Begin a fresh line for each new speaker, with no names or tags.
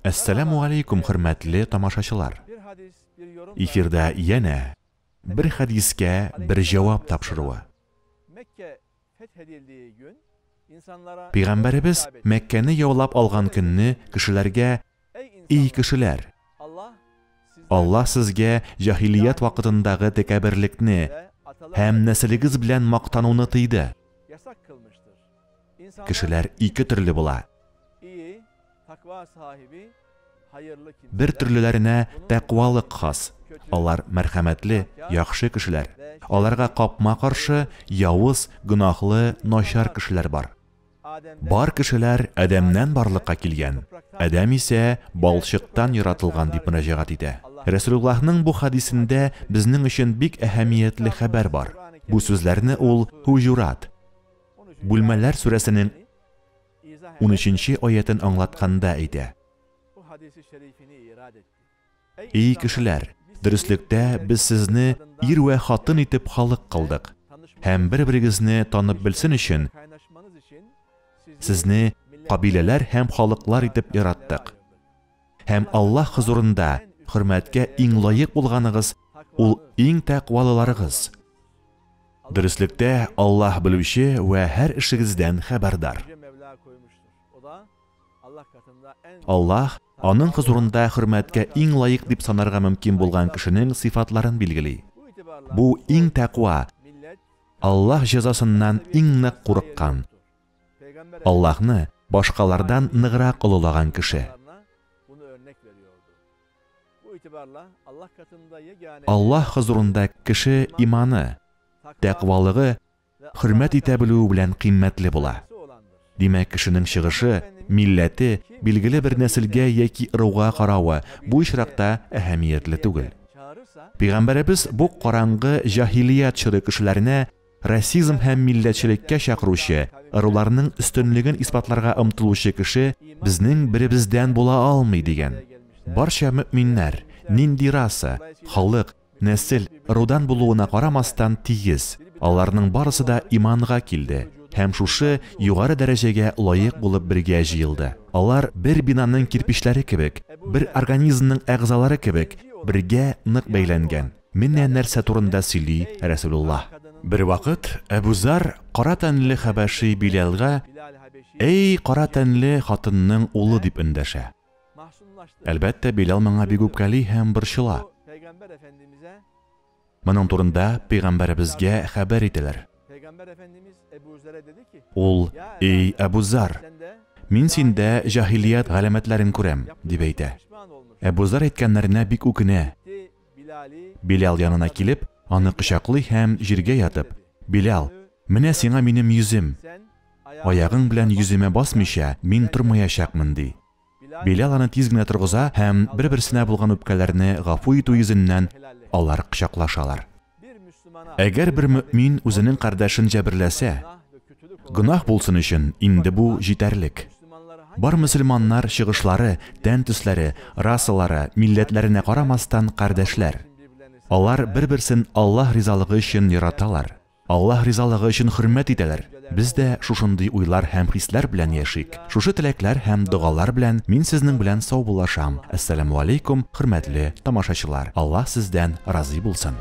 Әссәламү алейкум, хөрмәтле тамашачылар! Эфирда янә Бер хәдискә бер җавап тапшыруы. Пәйгамбәребез Мәккәне яулап алган көнне кешеләргә: "Ий кешеләр! Аллаһ сезгә җаһилият вакытындагы тәкәбберлекне һәм нәселегез белән мактануны тыйды. Кешеләр ике төрле була. Бер төрлеләренә тәкъвалык хас, алар мәрхәмәтле, яхшы кешеләр. Аларга капма-каршы явыз, гөнаһлы, начар кешеләр бар. Бар кешеләр Адәмнән барлыкка килгән, Адәм исә балчыктан яратылган, дип мөрәҗәгать итә. Рәсүлуллаһның бу хәдисендә безнең өчен бик әһәмиятле хәбәр бар. Бу сүзләрне ул Һуҗурат, Бүлмәләр сүрәсенең унөченче аятен аңлатканда әйтә. Ий кешеләр, дөреслектә без сезне ир вә хатын итеп халык кылдык һәм бер-берегезне танып белсен өчен сезне кабиләләр һәм халыклар итеп яраттык. Һәм Аллаһ хозурында хөрмәткә иң лаек булганыгыз ул иң тәкъвалыларыгыз. Дөреслектә Аллаһ белүче вә һәр эшегездән хәбәрдар. Аллаһ аның хозурында хөрмәткә иң лаек дип санарга мөмкин булган кешенең сыйфатларын билгели. Бу иң тәкъва, Аллаһ җәзасыннан иң нык курыккан, Аллаһны башкалардан ныграк олылаган кеше. Аллаһ хозурында кеше иманы, тәкъвалыгы, хөрмәт итә белүе белән кыйммәтле була. Димәк, кешенең чыгышы, милләте, билгеле бер нәселгә яки ыруга каравы бу очракта әһәмиятле түгел. Пәйгамбәребез бу караңгы җаһилият чоры кешеләренә Расизм һәм милләтчелеккә чакыручы, ыруларның өстенлеген исбатларга омтылучы кеше безнең беребездән була алмый, дигән. Барча мөэминнәр, нинди раса, халык, нәсел, ырудан булуына карамастан тигез, аларның барысы да иманга килде һәм шушы югары дәрәҗәгә лаек булып бергә җыелды. Алар бер бинаның кирпечләре кебек, бер организмның әгъзалары кебек бергә нык бәйләнгән. Менә нәрсә турында сөйли Рәсүлуллаһ. Бервакыт Әбү Зар кара тәнле хәбәши Билялгә, Әй, кара тәнле хатынның улы, дип эндәшә. Әлбәттә, Билял моңа бик үпкәли һәм борчыла. Моның турында пәйгамбәребезгә хәбәр итәләр. Ул, Эй, Әбү Зар, мин синдә җаһилият галәмәтләрен күрәм, дип әйтә. Әбү Зар әйткәннәренә бик үкенә. Билял янына килеп, аны кочаклый һәм җиргә ятып, Билял, менә сиңа минем йөзем. Аягың белән йөземә басмыйча, мин тормаячакмын, ди. Билял аны тиз генә торгыза һәм бер-берсенә булган үпкәләрне гафу итү йөзеннән алар кочаклашалар. Әгәр бер мөэмин үзенең кардәшен җәберләсә, гөнаһ булсын өчен инде бу җитәрлек. Бар мөселманнар чыгышлары, тән төсләре, расалары, милләтләренә карамастан кардәшләр. Алар бер-берсен Аллаһ ризалыгы өчен яраталар, Аллаһ ризалыгы өчен хөрмәт итәләр. Без дә шушындый уйлар һәм хисләр белән яшик. Шушы теләкләр һәм догалар белән мин сезнең белән саубуллашам. Әссәламү алейкум, хөрмәтле тамашачылар. Аллаһ сездән разый булсын.